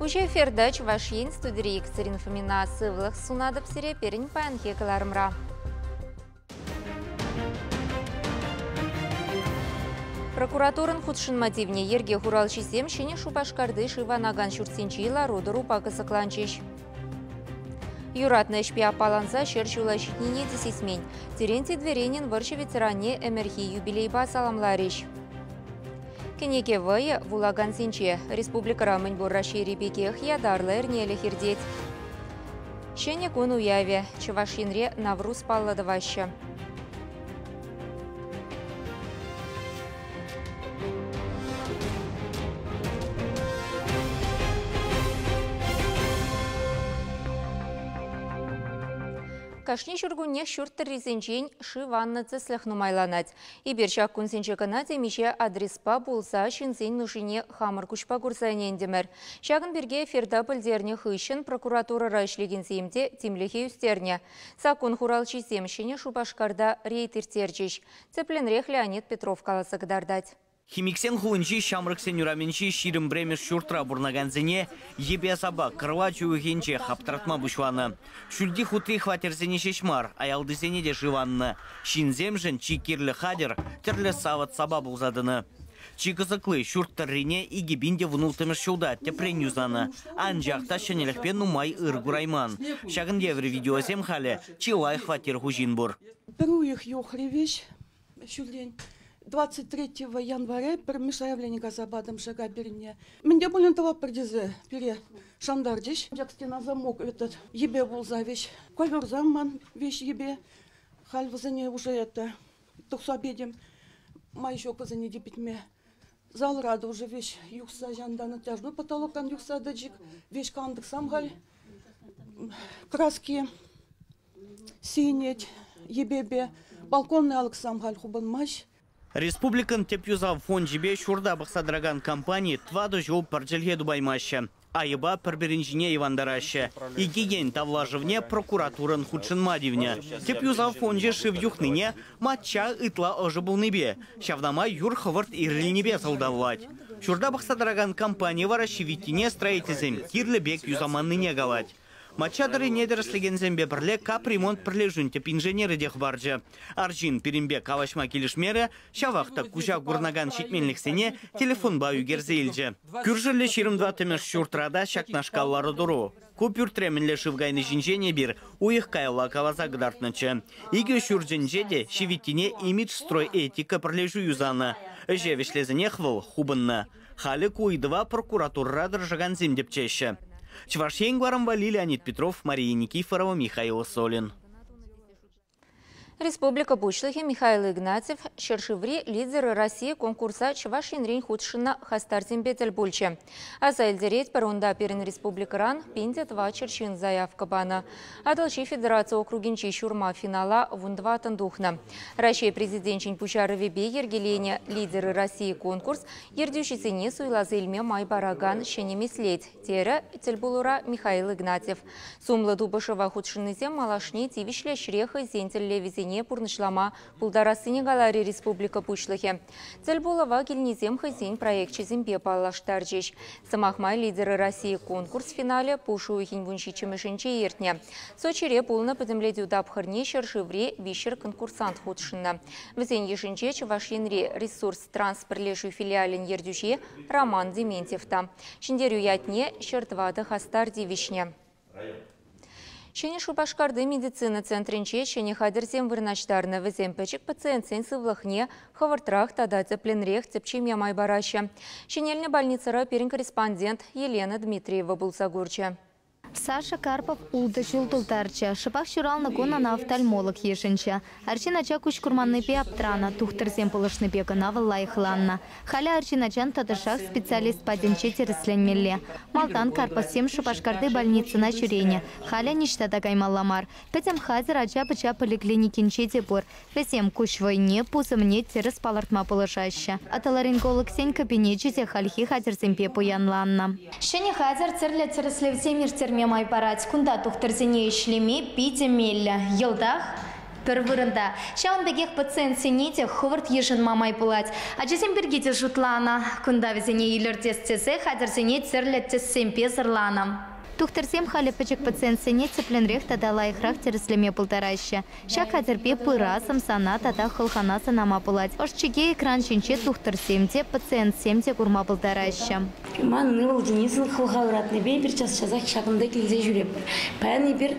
Уҫӑ эфирта Чӑваш Ен студири Екатерина Фомина сывлӑх сунатӑп сире пирӗн паянхи кӑларӑмра. Прокуратурӑн хутшӑнма тивнӗ йӗрке хуралҫисем Ҫӗнӗ Шупашкарти шыв анакан ҫуртсенчи лару-тӑрупа кӑсӑкланчӗҫ. Юратнӑ ӗҫпе аппаланса ҫӗр ҫула ҫитнине те сисмен. Терентий Дверенин вӑрҫӑ ветеранне ӗмӗрхи юбилейпа саламларӗҫ. Кӗнеке вӑйӗ вулакансенче. Республикӑра мӗнпур Раҫҫейри пекех ятарлӑ эрнелӗх иртет. Ҫӗнӗ кун уявӗ. Чӑваш Енре Навруз паллӑ тӑваҫҫӗ. Кашни ҫуркуннех ҫурт тӑррисенчен шыв аннӑ тӗслӗх нумайланать. Эпир ҫак кунсенче кӑна темиҫе адреспа пулса ҫынсен нушине хамӑр куҫпа курса ӗнентӗмӗр. Ҫакӑн пирки эфирта пӗлтернӗ хыҫҫӑн прокуратурӑра ӗҫлекенсем те тимлӗхе ӳстернӗ. Саккун хуралҫисем Ҫӗнӗ Шупашкарта рейд ирттерчӗҫ. Тӗплӗнрех Леонид Петров каласа кӑтартать. Химиксен хулинчи ҫамрӑксен урамӗнчи 21-мӗш ҫуртра пурӑнакансене йӗпе-сапа кӑрлач уйӑхӗнче хаптӑртма пуҫланӑ. Ҫӳлти хутри хваттерсене ҫеҫ мар, аялтисене те шыв аннӑ. Ҫынсемшӗн чи кирлӗ хатӗр тӗрлӗ савӑт-сапа пулса тӑнӑ. Чи кӑсӑкли ҫурт тӑррине 2016 ҫулта тӗпрен юсанӑ. Анчах та ҫӗнӗлӗхпе нумай ыр курайман. Ҫакӑн евӗр видеосем халӗ чылай хваттер хуҫин пур. Пӗр уйӑх юхрӗ веҫ ҫуллен. 23 января пӗрремӗш заявлени каса патӑм ШК пирӗнне. Мӗн те пулин тӑватпӑр тесе пире шантарчӗҫ. Ҫак стена замок этот йӗпе пулса веҫ. Ковёрсам ман веҫ йӗпе. Халь вӗсене уже это тухса петӗм. Май ҫук вӗсене типӗтме. Залра та уже веҫ юхса ҫантан натяжной потолоктан юхса тӑчӗк. Веҫ кантӑксам халь краски сийӗнет йӗпепе. Балконный алӑксам халь хупӑнмасть. Республикӑн тӗп юсав фончӗпе ҫурта пӑхса тӑракан компани тӑватӑ ҫул пӗр чӗлхе тупаймаҫҫӗ. Айӑпа пӗр-пӗрин ҫине йӑвантараҫҫӗ. Икӗ ен тавлашӑвне прокуратурӑн хутшӑнма тивнӗ. Тӗп юсав фончӗ шыв юхнине мачча ытла ӑшӑ пулнипе, ҫавна май юр хӑвӑрт ирӗлнипе сӑлтавлать. Ҫурта пӑхса тӑракан компани вара ҫивиттине строительсем кирлӗ пек юсаманнине калать. Мачча тӑррине тӗрӗслекенсемпе пӗрле капремонт пӗрлешӳн тӗп инженерӗ те хӑпарчӗ. Арҫын пирӗнпе калаҫма килӗшмерӗ, ҫавах та куҫа курӑнакан ҫитменлӗхсене телефонпа ӳкерсе илчӗ. Кӳршӗллӗ 24-мӗш ҫуртра та ҫакнашкал лару-тӑру. Ку пӳртре мӗнле шыв кайни ҫинчен эпир уйӑх каялла каласа кӑтартнӑччӗ. Икӗ ҫурчӗнче те ҫивиттине Имиджстрой этика пӗрлешӳ юсанӑ. Ӗҫе вӗҫлесенех вӑл хупӑннӑ. Халӗ ку ыйтӑва прокуратурӑра тӑрӑшакансем тӗпчеҫҫӗ. Чӑваш Ен кӑларӑм валли Леонид Петров, Мария Никифорова, Михаил Солин. Республика Пуҫлӑхӗ Михаил Игнатьев ҫӗршыври «Лидеры России» конкурса Чӑваш Енрен хутшӑннӑ хастарсемпе тӗл пулчӗ. Аса илтеретпӗр, унта пирӗн республикӑран 1400 ҫын заявка панӑ. Атӑлҫи федераци округӗнчи ҫурма финала 14-ӑн тухнӑ. Раҫҫей Президенчӗн пуҫарӑвӗпе йӗркеленӗ «Лидеры России» конкурс ертӳҫӗсене суйласа илме май паракан ҫӗнӗ меслет, терӗ тӗлпулура Михаил Игнатьев. Сумлӑ тупӑшӑва хутшӑннисем малашне тивӗҫлӗ ӗҫре хӑйсен тӗллевӗсене пурнӑҫлама пултарассине каларӗ республика Пуҫлӑхӗ. Тӗлпулӑва килнисем хӑйсен проекчӗсемпе паллаштарчӗҫ. Сӑмах май, «Лидеры России» конкурс финалӗ пуш уйӑхӗн 17-мӗшӗнче иртнӗ. Сочире пулнӑ пӗтӗмлетӳ тапхӑрне ҫӗршыври 300 конкурсант хутшӑннӑ. Вӗсен йышӗнче Чӑваш Енри Ресурс Транс пӗрлешӳ филиалӗн ертӳҫи Роман Дементьев та. Ҫӗнтерӳ ятне 104 хастар тивӗҫнӗ. Ҫӗнӗ Шупашкарти медицина центрӗнче ҫӗнӗ хатӗрсем вырнаҫтарнӑ. Вӗсем пӗчӗк пациентсен сывлӑхне хӑвӑртрах тата тӗплӗнрех тӗпчеме май параҫҫӗ. Ҫӗнелнӗ больницӑра пирӗн корреспондент Елена Дмитриева пулса курчӗ. Саша Карпов ултӑ ҫул тултарчӗ. Шӑпах ҫуралнӑ кун ӑна офтальмолог йышӑнчӗ. Арҫын ача куҫ курманнипе аптранӑ, тухтӑрсем пулӑшнипе кӑна вӑл лайӑхланнӑ. Халӗ арҫын ачан тӑтӑшах специалист патӗнче тӗрӗсленмелле. Малтан Карповсем Шупашкарти больницӑна ҫӳренӗ, халӗ ниҫта та каймалла мар. Пӗтӗм хатӗр ача-пӑча поликлиникинче те пур. Вӗсем куҫ вӑйне, пусӑмне тӗрӗс палӑртма пулӑшаҫҫӗ. Отоларингологсен кабинечӗ те хальхи хатӗрсемпе пуянланнӑ. Ҫӗнӗ хатӗр тӗрлӗ тӗрӗслевсем ирттерме май парать. Кунта тухтӑрсене ӗҫлеме питӗ меллӗ. Йӑлтах Пӗр вырӑнта. Ҫавӑн пекех пациентсене те хӑвӑрт йышӑнма май пулать. Ачасем пирки те шутланӑ. Кунта вӗсене илӗртес тесе хатӗрсене тӗрлӗ тӗссемпе сӑрланӑ. Тухтӑрсем халӗ пӗчӗк пациентсене тӗплӗнрех тата лайӑхрах тӗрӗслеме пултараҫҫӗ. Ҫак хатӗрпе пыра, сӑмсана тата хӑлхана сӑнама пулать. Ӑш-чике экран ҫинче тухтӑрсем те, пациентсем те курма пултараҫҫӗ. Ман ывӑл Денисӑн хӑлха ыратнипе эпир час-часах ҫакӑнта килсе ҫӳретпӗр. Паян эпир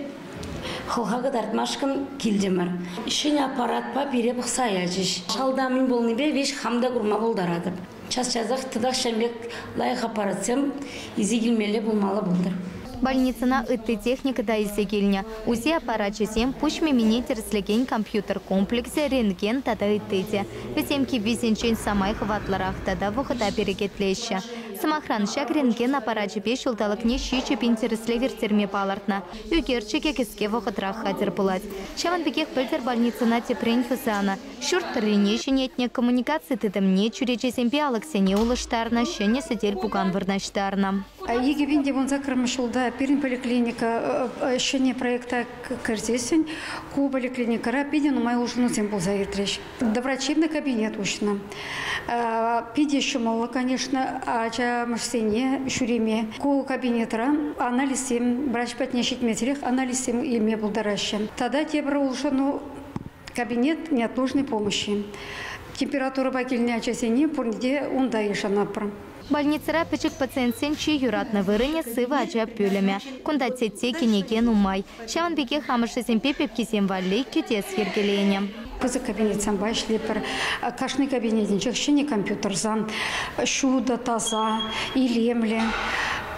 хӑлха кӑтартмашкӑн килтӗмӗр. Ҫӗнӗ аппаратпа пире пӑхса ячӗҫ. Шалта мӗн пулнипе веҫ хам та курма пултаратӑп. Час-часах тӑтах ҫавӑн пек лайӑх аппаратсем илсе килмелле пулмалла пултӑр. Больницӑна ытти техника та илсе килнӗ. УЗИ аппарачӗсем, пуҫ мимине тӗрӗслекен компьютер комплексӗ, рентген тата ытти те. Вӗсем киввисенчен самай хӑватлӑрах тата вӑхӑта перекетлеҫҫӗ. Сӑмахран, ҫак рентген аппарачӗпе ҫулталӑкне 7000 тӗрӗслев ирттерме палӑртнӑ. Ӳкерчӗкӗ кӗске вӑхӑтрах хатӗр пулать. Ҫавӑн пекех пӗлтӗр больницӑна тӗпрен юсанӑ. Ҫурт тӑррине ҫӗнетнӗ, коммуникаци тытӑмне, чӳречесемпе алӑксене улӑштарнӑ, ҫӗнӗ сӗтел-пукан вырнаҫтарнӑ. 2018 ҫулта пирӗн поликлиника ҫӗнӗ проекта кӗрсессӗн ку поликлиникӑра питӗ нумай улшӑнусем пулса иртрӗҫ. Доврачебный кабинет уҫнӑ. Питӗ ҫӑмӑллӑ, конечно, ачамӑшсене ҫӳреме. Ку кабинетра анализсем, врач патне ҫитмесӗрех анализсем илме пултараҫҫӗ. Тата тепӗр улшӑну кабинет неотложной помощи. Температурӑпа килнӗ ачасене пурне те унта йышӑнатпӑр. Больницӑра пӗчӗк пациентсен чи юратнӑ вырӑнӗ сывӑ ача пӳлӗмӗ. Кунта тетте, кӗнеке нумай. Ҫавӑн пекех амӑшӗсемпе пепкисем валли кӗтес йӗркеленӗ. Пысӑк кабинетсемпе ӗҫлетпӗр. Кашни кабинетӗнчех ҫӗнӗ компьютерсем, ҫутӑ, таса, илемлӗ.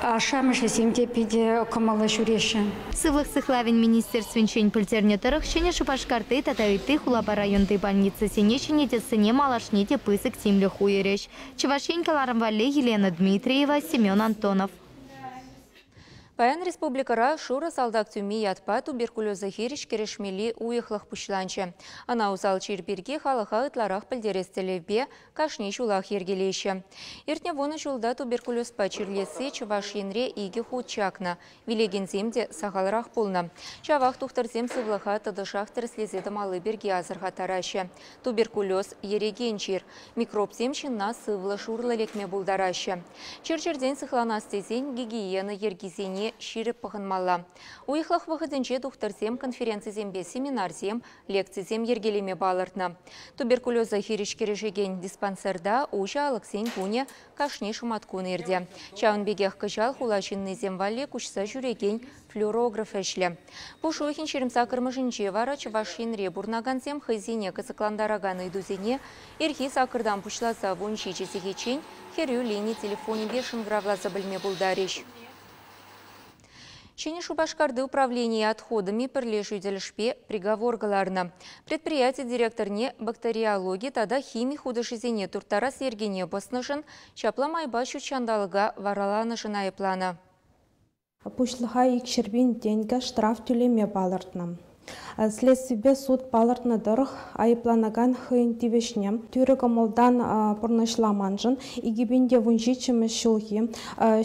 Ашшӗ-амӑшӗсем те питӗ кӑмӑллӑ ҫӳреҫҫӗ. Сывлӑх сыхлавӗн министерствинчен пӗлтернӗ тӑрӑх, Ҫӗнӗ Шупашкарти тата ытти хулапа районти больницӑсене ҫӗнетессине малашне те пысӑк тимлӗх уйӑрӗҫ. Чӑваш Ен кӑларӑм валли Елена Дмитриева, Семен Антонов. Паян республикӑра «Шурӑ салтак тӳми» ятпа туберкулеза хирӗҫ кӗрешмелли уйӑхлӑх пуҫланчӗ. Ӑна усал чир пирки халӑха ытларах пӗлтерес тӗллевпе кашни ҫулах йӗркелеҫҫӗ. Иртнӗ 10 ҫулта туберкулезпа чирлесси Чӑваш Енре 2 хут чакнӑ. Вилекенсем те сахалрах пулнӑ. Ҫавах тухтӑрсем сывлӑха тӑтӑшах тӗрӗслесе тӑмалли пирки асӑрхаттараҫҫӗ. Туберкулез ерекен чир. Микробсем ҫынна сывлӑш урлӑ лекме пултараҫҫӗ. Чир-чӗртен сыхланас тесен гигиена йӗркисене ҫирӗп пӑхӑнмалла. Уйӑхлӑх вӑхӑтӗнче тухтӑрсем конференцисемпе семинарсем, лекцисем йӗркелеме палӑртнӑ. Туберкулеза хирӗҫ кӗрешекен диспансерта уҫӑ алӑксен кунӗ кашни шӑматкун иртӗ. Ҫавӑн пекех кӑҫал хула ҫыннисем валли куҫса ҫӳрекен флюорограф ӗҫлӗ. Пуш уйӑхӗн 28-мӗшӗнче вара Чӑваш Енре пурӑнакансем хӑйсене кӑсӑклантаракан ыйтусене ирхи саккӑртан пуҫласа 17 сехетчен хӗрӳ лини телефонӗпе шӑнкӑравласа пӗлме пултарӗҫ. Ҫӗнӗ Шупашкарти управлени отходами пӗрлешӳ тӗлӗшпе приговор кӑларнӑ. Предприяти директорне бактериологи тата хими хутӑшӗсене турттарас йӗркене пӑснӑшӑн, ҫапла майпа ҫут ҫанталӑка вараланӑшӑн айӑпланӑ. Пуҫлӑха 200 000 тенкӗ штраф тӳлеме палӑртнӑ. Следствипе суд палӑртнӑ тӑрӑх айӑпланакан хӑйӗн тивӗҫне тӳрӗ кӑмӑлтан пурнӑҫламаншӑн 2017 ҫулхи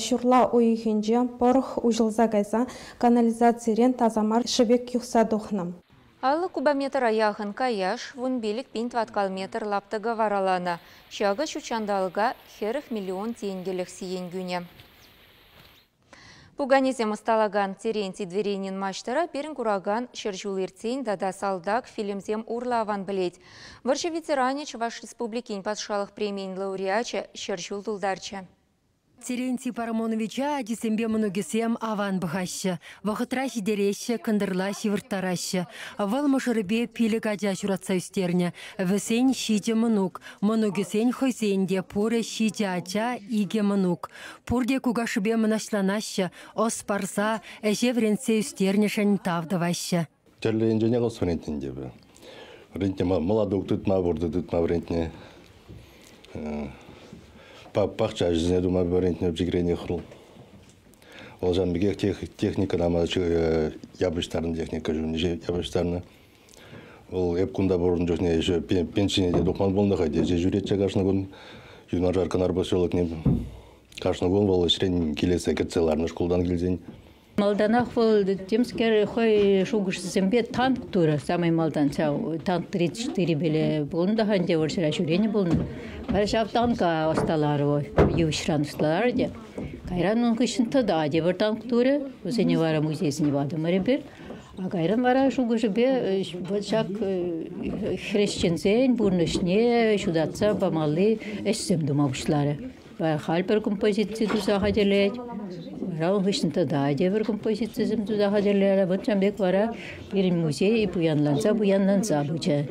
ҫурла уйӑхӗнче пӑрӑх уҫӑлса кайса канализацирен таса мар шӗвек юхса тухнӑ. 50 кубометра яхӑн каяш, 15 000 тӑваткал метр лаптӑка вараланӑ. Ҫакӑ ҫут ҫанталӑка 40 миллион тенкӗлӗх сиен кӳнӗ. Пуканесем ӑсталакан Терентий Дверенин маҫтӑра пирӗн куракан ҫӗр ҫул иртсен тата салтак фильмсем урлӑ аван пӗлет. Вӑрҫӑ ветеранӗ Чӑваш Республикин патшалӑх премийӗн лауреачӗ ҫӗр ҫул тултарчӗ. Терентий Парамоновича ачисемпе мӑнукӗсем аван пӑхаҫҫӗ. Вӑхӑтра ҫитереҫҫӗ, кӑнтӑрла ҫывӑрттараҫҫӗ. Вӑл мӑшӑрӗпе 5 ача ҫуратса ӳстернӗ. Вӗсен 7 мӑнук. Мӑнукӗсен хӑйсен те пурӗ 7 ача, 2 мӑнук. Пурте кукашшӗпе мӑнаҫланаҫҫӗ, ӑс парса, ӗҫе вӗрентсе ӳстернӗшӗн тав тӑваҫҫӗ. Тӗрлӗ енчен ӑс вӗрентнӗ тепӗ. Вӗрентнӗ мӑладук тытма, вуртӑ тытма вӗрентнӗ. Пахча ӗҫӗсене тума вӗрентнӗ пӗчӗкренех хрул. Вӑл ҫавӑн пекех техникӑна япӑҫтарнӑ, техника ҫумне япӑҫтарнӑ. Вӑл эп кунта пурӑннӑ чухне еще пенсине те тухман пулнӑ, хӑй те ҫӳретчӗ кашни кун. Юнашар Кӑнар поселокне кашни кун вӑл ӗҫрен килесе кӗтсе ларнӑ шкултан килсен. Малтанах вӑл темскер хӑй шухӑшӗсемпе танк турӗ. Самай малтан ҫав танк 34 пеле пулнӑ та ӗнтӗ вӑрҫӑра ҫӳренӗ пулнӑ. Вара ҫав танка ӑсталарӗ вӑл, йывӑҫран ӑсталарӗ те. Кайран ун хыҫҫӑн тата тепӗр танк турӗ. Вӗсене вара музейсене патӑмӑр эпир. А кайран вара шухӑшӗпе вот ҫак хресченсен пурнӑҫне ҫутатса памалли ӗҫсем тума пуҫларӗ. Халь пӗр композици туса хатӗрлет. Вара ун хыҫҫӑн тата тепӗр композицисем туса хатӗрлерӗ. Вот ҫавӑн пек вара пирӗн музей пуянланса-пуянланса пычӗ.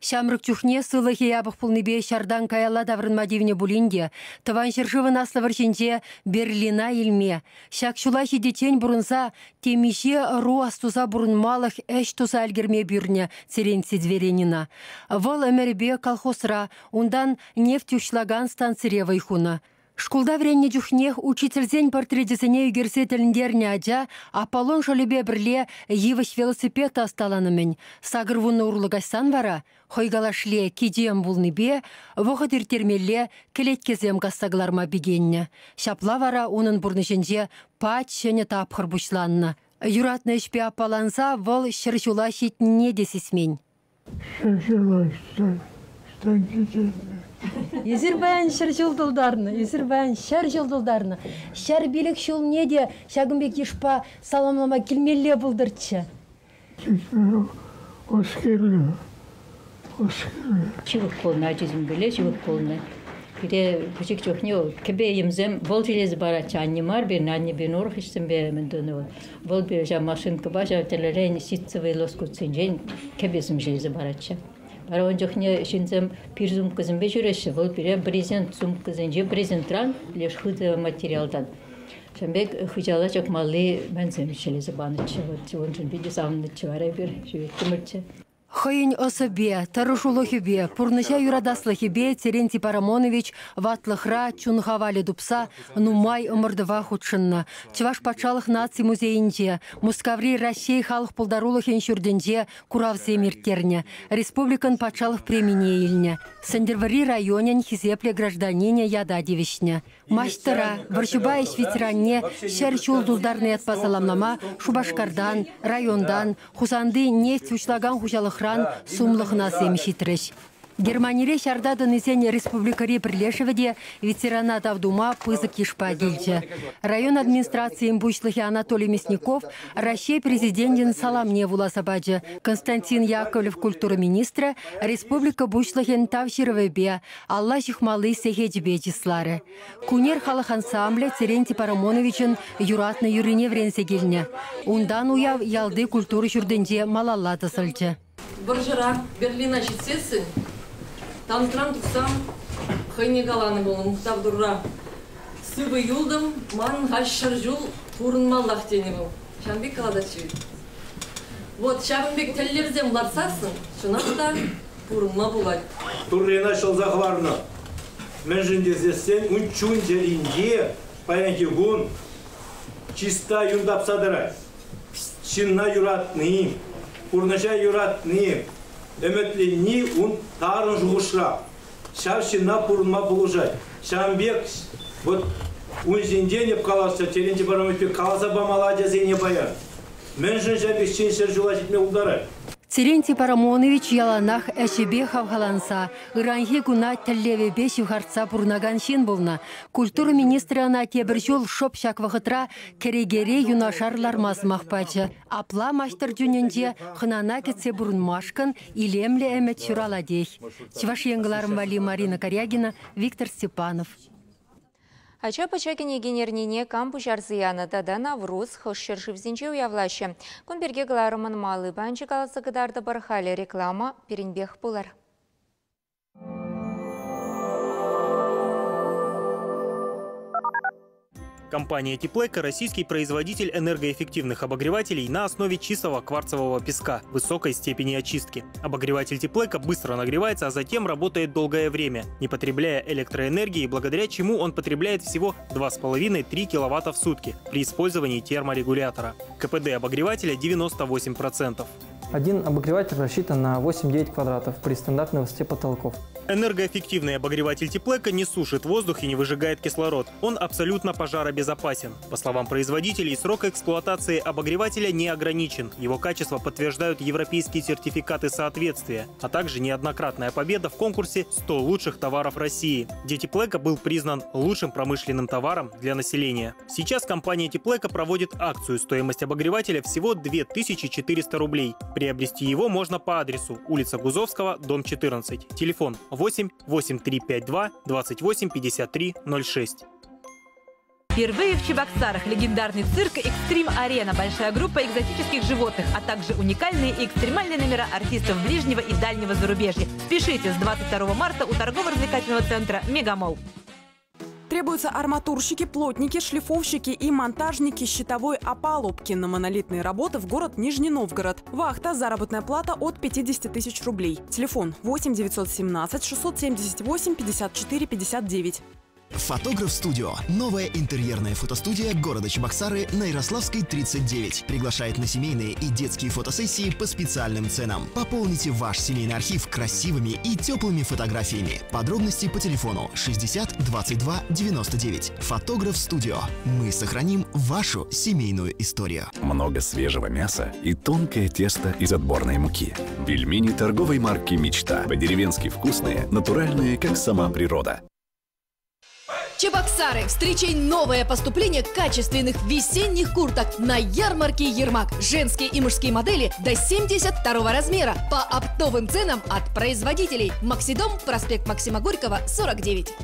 Ҫамрӑк чухне сывлӑхӗ япӑх пулнипе ҫартан каялла таврӑнма тивнӗ пулин те Тӑван ҫӗршывӑн Аслӑ вӑрҫинче Берлина илме, ҫак ҫула ҫитиччен пурӑнса темиҫе ӑру астуса пурӑнмалӑх ӗҫ туса ӗлкӗрме пӳрнӗ Терентий Дверенина. Вӑл ӗмӗрӗпе колхозра, унтан нефть уҫлакан станцире вӑй хунӑ. Шкулта вӗреннӗ чухнех учительсен портречӗсене ӳкерсе тӗлӗнтернӗ ача Аполлон шӑлӗпе пӗрле йывӑҫ велосипед та ӑсталанӑ-мӗн. 80 урлӑ каҫсан вара хӑй калашле кичем пулнипе вӑхӑт ирттермелле кӗлеткесем касса кӑларма пикеннӗ. Ҫапла вара унӑн пурнӑҫӗнче пач ҫӗнӗ тапхӑр пуҫланнӑ. Юратнӑ ӗҫпе аппаланса вӑл 100 ҫула ҫитнине те сисмен. 100 ҫула ҫитнӗ. Эсир паян 100 ҫул тултарнӑ, эсир паян 100 ҫул тултарнӑ. 105 ҫулне те ҫакӑн пек йышпа саламлама килмелле пултӑрччӗ. Ҫывӑх пулнӑ ачисемпеле ҫывӑх пулнӑ. Пире пӗчӗк чухне кӗпе-йӗмсем вӑл ҫӗлесе паратчӗ, анне мар пирӗн, анне пирӗн урӑх ӗҫсемпе мӗн тунӑ вӑл. Вӑл пире ҫав машинкӑпа ҫав тӗрлӗрен ситцевый лоскутсенчен кӗпесем ҫӗлесе паратчӗ. Вара ун чухне ҫынсем пир сумкӑсемпе ҫӳреҫҫӗ, вӑл пире брезент сумкӑсенче брезентран, леш хытӑ материалтан. Ҫавӑн пек хыҫала чакмалли мӗнсем ҫӗлесе панӑччӗ. Вот уншӑн питӗ савӑннӑччӗ вара эпир, ҫӳреттӗмӗрччӗ. Хӑйӗн ӑсӗпе, тӑрӑшулӑхӗпе, пурнӑҫа юратаслӑхӗпе Терентий Парамонович ватлӑхра чун хавалӗ тупса нумай ӑмӑртӑва хутшӑннӑ. Чӑваш патшалӑх наци музейӗнче, Мускаври Раҫҫей халӑх пултарулӑхӗн ҫуртӗнче куравсем ирттернӗ, республикӑн патшалӑх премине илнӗ, Сӗнтӗрвӑрри районӗн хисеплӗ гражданинӗ ята тивӗҫнӗ. Маҫтӑра, вӑрҫӑпа ӗҫ ветеранне 100 ҫул тултарнӑ ятпа саламлама Шупашкартан, районтан, Хусанти нефть уҫлакан хуҫалӑхран сумлӑ хӑнасем ҫитрӗҫ. Германире ҫарта тӑнисен республикӑри пӗрлешӗвӗ те ветерана тав тума пысӑк йышпа килчӗ. Район администрацийӗн пуҫлӑхӗ Анатолий Мясников Раҫҫей Президенчӗн саламне вуласа пачӗ. Константин Яковлев культура министрӗ республика Пуҫлӑхӗн тав ҫырӑвӗпе, алла ҫыхмалли сехечӗпе чысларӗ. Кунер халӑх ансамблӗ Терентий Парамоновичӑн юратнӑ юррине вӗренсе килнӗ. Унтан уяв ялти культура ҫуртӗнче малалла тӑсӑлчӗ. Вӑрҫӑра Берлина ҫитсессӗн танкран тухсан хӑйне каланӑ пулнӑ мухтав Турра. Сывӑ юлтӑм, манӑн халь 100 ҫул пурӑнмаллах тенӗ вӑл. Ҫавӑн пек калататчӗ. Вот ҫавӑн пек тӗллевсем лартсассӑн чӑнах та пурӑнма пулать. Туррина ҫӑлса хӑварнӑ. Мӗншӗн тесессӗн ун чун-чӗринче паянхи кун чиста юн тапса тӑрать. Ҫынна юратни, пурнӑҫа юратни, ӗмӗтленни ун тарӑн шухӑшра. Ҫав ҫынна пурӑнма пулӑшать. Ҫавӑн пек вот ун ҫинчен эп каласса, Терентий Парамонович пек каласа памалла ачасене паян. Мӗншӗн ҫав пек ҫын 100 ҫула ҫитме пултарать? Терентий Парамонович яланах ӗҫӗпе хавхаланса, ыранхи куна тӗллевӗпе ҫывхартса пурӑнакан ҫын пулнӑ. Культура министрӗ ӑна тепӗр ҫул шӑп ҫак вӑхӑтра кӗрекере юнашар ларма сӑмах пачӗ. Апла маҫтӑр чунӗнче хӑнана кӗтсе пурӑнмашкӑн илемлӗ ӗмӗт ҫуралатех. Чӑваш Ен кӑларӑм валли Марина Корягина, Виктор Степанов. Ача-пӑча кӗнекен эрнине кам пуҫарса янӑ тата Навруз хӑш ҫӗршывсенче уявлаҫҫӗ. Кун пирки кӑларӑмӑн малый панчӗ каласа кӑтартӑпӑр. Халӗ реклама пирӗнпех пулӑр. Компания «Теплэко» – российский производитель энергоэффективных обогревателей на основе чистого кварцевого песка высокой степени очистки. Обогреватель «Теплэко» быстро нагревается, а затем работает долгое время, не потребляя электроэнергии, благодаря чему он потребляет всего 2,5-3 киловатта в сутки при использовании терморегулятора. КПД обогревателя 98%. Один обогреватель рассчитан на 8-9 квадратов при стандартной высоте потолков. Энергоэффективный обогреватель Теплэко не сушит воздух и не выжигает кислород. Он абсолютно пожаробезопасен. По словам производителей, срок эксплуатации обогревателя не ограничен. Его качество подтверждают европейские сертификаты соответствия, а также неоднократная победа в конкурсе «100 лучших товаров России», где Теплэко был признан лучшим промышленным товаром для населения. Сейчас компания Теплэко проводит акцию. Стоимость обогревателя всего 2400 рублей. Приобрести его можно по адресу улица Гузовского, дом 14. Телефон 8 8352 28 53 06. Впервые в Чебоксарах легендарный цирк «Экстрим-арена». Большая группа экзотических животных, а также уникальные и экстремальные номера артистов ближнего и дальнего зарубежья. Спешите с 22 марта у торгово-развлекательного центра «Мегамолл». Требуются арматурщики, плотники, шлифовщики и монтажники щитовой опалубки на монолитные работы в город Нижний Новгород. Вахта, заработная плата от 50 тысяч рублей. Телефон 8 917 678 54 59. Фотограф Студио. Новая интерьерная фотостудия города Чебоксары на Ярославской, 39. Приглашает на семейные и детские фотосессии по специальным ценам. Пополните ваш семейный архив красивыми и теплыми фотографиями. Подробности по телефону 60 22 99. Фотограф Студио. Мы сохраним вашу семейную историю. Много свежего мяса и тонкое тесто из отборной муки. Пельмени торговой марки «Мечта». По-деревенски вкусные, натуральные, как сама природа. Чебоксары, встречай новое поступление качественных весенних курток на ярмарке Ермак. Женские и мужские модели до 72 размера по оптовым ценам от производителей. Максидом, проспект Максима Горького, 49.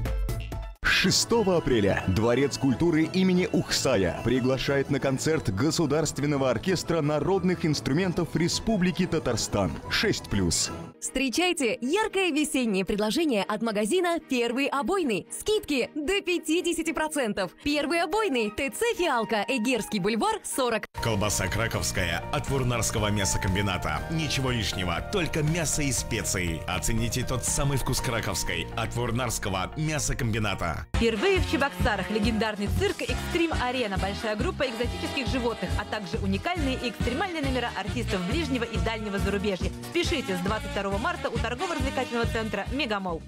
6 апреля Дворец культуры имени Ухсая приглашает на концерт Государственного оркестра народных инструментов Республики Татарстан 6+. Встречайте яркое весеннее предложение от магазина «Первый обойный». Скидки до 50%. «Первый обойный», ТЦ «Фиалка», Эгерский бульвар, 40. Колбаса краковская от Вурнарского мясокомбината. Ничего лишнего, только мясо и специи. Оцените тот самый вкус краковской от Вурнарского мясокомбината. Впервые в Чебоксарах легендарный цирк «Экстрим-арена». Большая группа экзотических животных, а также уникальные и экстремальные номера артистов ближнего и дальнего зарубежья. Спешите с 22 марта у торгово-развлекательного центра «Мегамолл».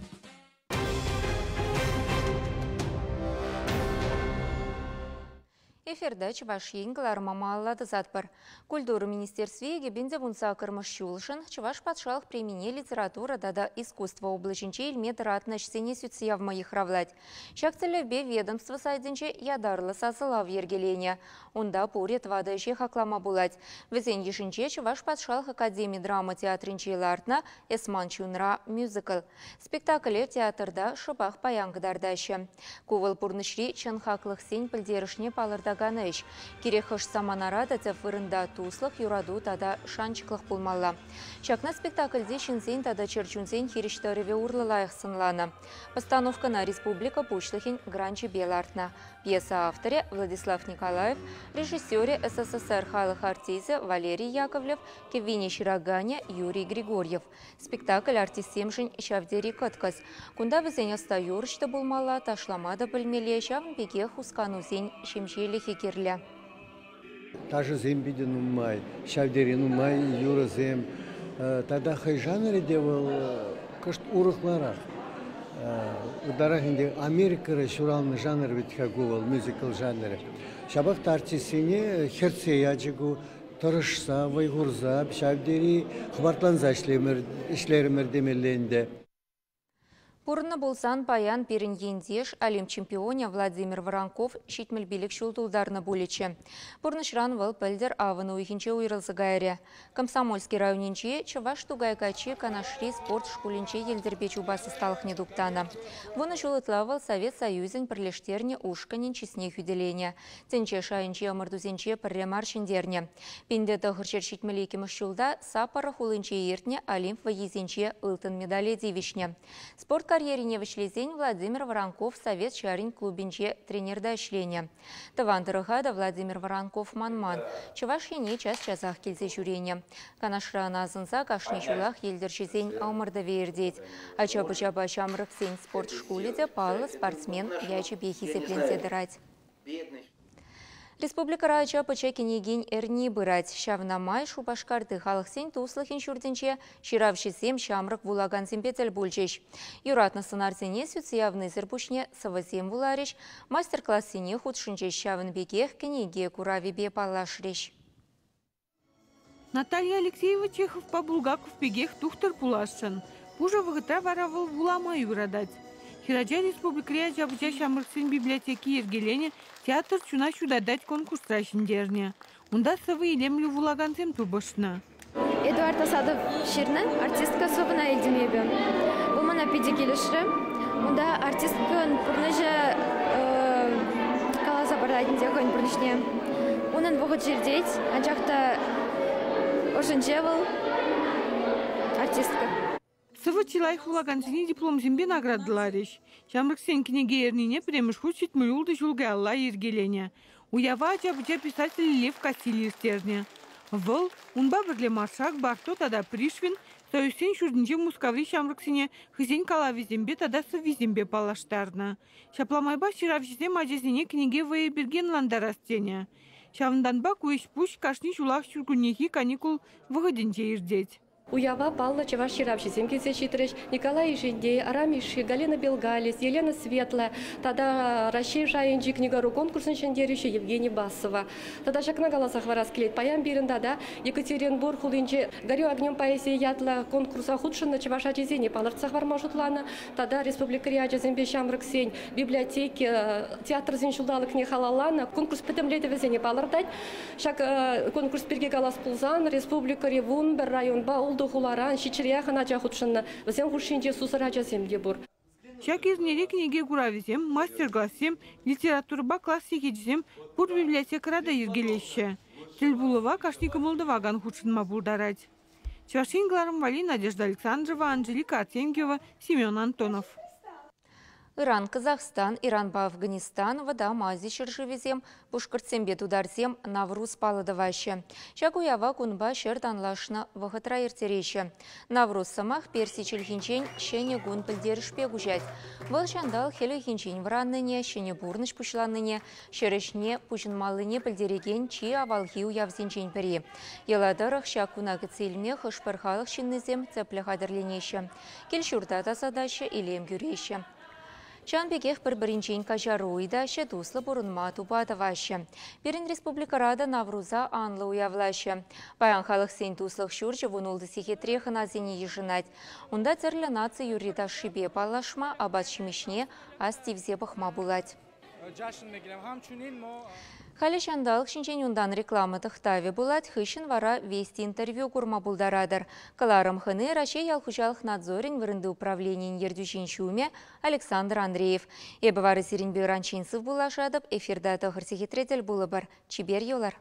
Эфирда Чӑваш Ен кӑларӑма малалла тӑсатпӑр. Культура министерстви икӗ 18-мӗш ҫулшӑн Чӑваш патшалӑх премине литература тата искусство облаҫӗнче илме тӑратнӑ ӗҫсене сӳтсе явма йыхравлать. Ҫак тӗллевпе ведомство сайтӗнче ятарлӑ сасӑлав йӗркеленӗ. Унта пурӗ тӑватӑ ӗҫе хаклама пулать. Вӗсен йышӗнче Чӑваш патшалӑх академи драма театрӗнче лартнӑ «Эсман чунра» мюзикл. Спектакле театрта шӑпах паян кӑтартаҫҫӗ. Ку вӑл пурнӑҫри чӑн хаклӑхсен пӗлтерӗшне палӑртакан ӗҫ. Кирек хӑш саманара та тӗп вырӑнта туслӑх, юрату тата шанчӑклӑх пулмалла. Ҫакна спектакльте ҫынсен тата чӗрчунсен хирӗҫтӑрӑвӗ урлӑ лайӑх сӑнланӑ. Постановкӑна республика Пуҫлӑхӗн гранчӗпе лартнӑ. Пьеса авторӗ Владислав Николаев, режиссерӗ СССР халӑх артисчӗ Валерий Яковлев, кӗввине ҫыраканӗ Юрий Григорьев. Спектакль артистсемшӗн ҫав тери кӑткӑс. Кунта вӗсен ӑста юрӑҫ та пулмалла, ташлама та пӗлмелле, ҫавӑн пекех хусканусен ҫемҫелӗхӗ кирлӗ. Ташӑсем питӗ нумай, ҫав тери нумай юрӑсем. Тата хӑй жанрӗ те вӑл кӑшт урӑхларах. Ытларах ӗнтӗ Америкӑра ҫуралнӑ жанр вӗт-ха ку вӑл, мюзикл жанрӗ. Ҫапах та артистсене хӗртсе ячӗ ку, тӑрӑшса, вӑй хурса, ҫав тери хӑпартланса ӗҫлерӗмӗр темелле ӗнтӗ. Пурӑннӑ пулсан паян пирӗн ентеш, Олимп чемпионӗ Владимир Воронков 75 ҫул тултарнӑ пулӗччӗ. Пурнӑҫран вӑл пӗлтӗр авӑн уйӑхӗнче уйрӑлса кайрӗ. Комсомольски районӗнчи Чӑваш Тукай каччи Канашри спорт шкулӗнче йӗлтӗрпе чупас ӑсталӑхне туптанӑ. Вунӑ ҫул ытла вӑл Совет Союзӗн пӗрлештернӗ ушкӑнӗн чысне хӳтӗленӗ. Тӗнче шайӗнчи ӑмӑртусенче пӗрре мар ҫӗнтернӗ. 1972 ҫулта Саппоро хулинче иртнӗ Олимп вӑййисенче ылтӑн медале тивӗҫнӗ. Спорт карьерине вӗҫлесен Владимир Воронков Совет ҫарӗн клубӗнче тренерта ӗҫленӗ. Тӑван тӑрӑха та Владимир Воронков манман. Чӑваш Ене час-часах килсе ҫӳренӗ. Канашран асӑнса кашни ҫулах йӗлтӗрҫӗсен ӑмӑртӑвӗ иртет. Ача-пӑчапа ҫамрӑксен спорт шкулӗ те паллӑ спортсмен ячӗпе хисепленсе тӑрать. Республикӑра ача-пӑча кӗнекин эрни пырать. Ҫавна май Шупашкарти халӑхсен туслӑхӗн ҫуртӗнче ҫыравҫӑсем ҫамрӑк вулакансемпе тӗл пулчӗҫ. Юратнӑ сӑнарсене сӳтсе явнисӗр пуҫне сӑвӑсем вуларӗҫ, мастер-классене хутшӑнчӗҫ, ҫавӑн пекех кӗнеке куравӗпе паллашрӗҫ. Наталья Алексеева Чеховпа Булгаков пекех тухтӑр пуласшӑн. Пушӑ вӑхӑтра вара вӑл вулама юратать. Хӗрача республикӑри ача-пӑча ҫамрӑксен библиотеки йӗркеленӗ «Театр чуна ҫутатать» конкурсра ҫӗнтернӗ. Унта сӑвӑ илемлӗ вулакансем тупӑшнӑ. Эдуард Асадов ҫырнӑ артистка сӑвӑна илтӗм эпӗ. Вӑл мана питӗ килӗшрӗ. Унта артисткӑн пурнӑҫӗ каласа парать ӗнтӗ хӑйӗн пурнӑҫне. Унӑн вӑхӑчӗ иртет, анчах та ӑшӗнче вӑл артистка. Сӑвӑ чи лайӑх вулакансене дипломсемпе наградӑларӗҫ. Ҫамрӑксен кӗнеке эрнине пӗрремӗш хут 76 ҫул каялла йӗркеленӗ. Уява ача-пӑча писателӗ Лев Кассиль ирттернӗ. Вӑл унпа пӗрле Маршак, Барто тата Пришвин Союзсен ҫуртӗнче Мускаври ҫамрӑксене хӑйсен калавӗсемпе тата сӑввисемпе паллаштарнӑ. Ҫапла майпа ҫыравҫӑсем ачасене кӗнеке вӑйӗ пирки ӑнлантарас тенӗ. Ҫавӑнтанпа ку ӗҫ-пуҫ кашни ҫулах ҫуркуннехи каникул вӑхӑтӗнче иртет. Уява паллӑ чӑваш ҫыравҫисем килсе ҫитрӗҫ. Николай Ишентей, Арам Ишши, Галина Белгалис, Елена Светлая тата Раҫҫей шайӗнчи книгору конкурсӑн ҫӗнтерӳҫи Евгений Басова. Тата ҫакна каласа хӑварас килет. Паян пирӗн тата Екатеринбург хулинче «Горю огнем поэзии» ятлӑ конкурса хутшӑннӑ чӑваш ачисене палӑртса хӑварма шутланӑ. Тата республикӑри ачасемпе ҫамрӑксен библиотеки театрсен ҫулталӑкне халалланӑ конкурс пӗтӗмлетӗвӗсене палӑртать. Ҫак конкурс пирки калас пулсан, республикӑри 11 районпа ултӑ хуларан ҫиччӗре яхӑн ача хутшӑннӑ. Вӗсен хушшинче сусӑр ачасем те пур. Ҫак эрнере кӗнеке куравӗсем, мастер-классем, литературӑпа класс сехечӗсем пур библиотекӑра та йӗркелеҫҫӗ. Тӗлпулӑва кашни кӑмӑл тӑвакан хутшӑнма пултарать. Чӑваш Ен кӑларӑм валли Надежда Александрова, Анжелика Артемьева, Семен Антонов. Иран, Казахстан, Иранпа Афганистан, Вӑтам Ази ҫӗршывӗсем, пушкӑртсемпе тутарсем Навруз паллӑ тӑваҫҫӗ. Ҫак уява кунпа ҫӗр танлашнӑ вӑхӑтра ирттереҫҫӗ. Навруз сӑмах перси чӗлхинчен ҫӗнӗ кун пӗлтерӗшпе куҫать. Вӑл ҫанталӑк хӗлӗхӗнчен вӑраннине, ҫӗнӗ пурнӑҫ пуҫланнине, ҫӗр ӗҫне пуҫӑнмаллине пӗлтерекен чи авалхи уявсенчен пӗри. Йӑла тӑрӑх ҫак куна кӗтсе илме хӑш-пӗр халӑх ҫыннисем тӗплӗ хатӗрленеҫҫӗ. Кил-ҫурта тасатаҫҫӗ, илем кӳреҫҫӗ. Ҫавӑн пекех пӗр-пӗринчен каҫару ыйтаҫҫӗ, туслӑ пурӑнма тупа тӑваҫҫӗ. Пирӗн республикӑра та Навруза анлӑ уявлаҫҫӗ. Паян халӑхсен туслӑх ҫурчӗ 16 сехетре хӑнасене йышӑнать. Унта тӗрлӗ наци юрри-ташшипе паллашма, апат-ҫимӗҫне ас тивсе пӑхма пулать. Халӗ ҫанталӑк ҫинчен унтан реклама тӑхтавӗ пулать, хыҫҫӑн вара Вести интервью курма пултаратӑр. Кӑларӑм хӑни Раҫҫей ял хуҫалӑх надзорӗн вырӑнти управленийӗн ертӳҫин ҫумӗ Александр Андреев. Эпӗ вара сирӗнпе ыранччен сывпуллашатӑп, эфирта тӑхӑр сехетре тӗл пулӑпӑр. Чипер юлӑр!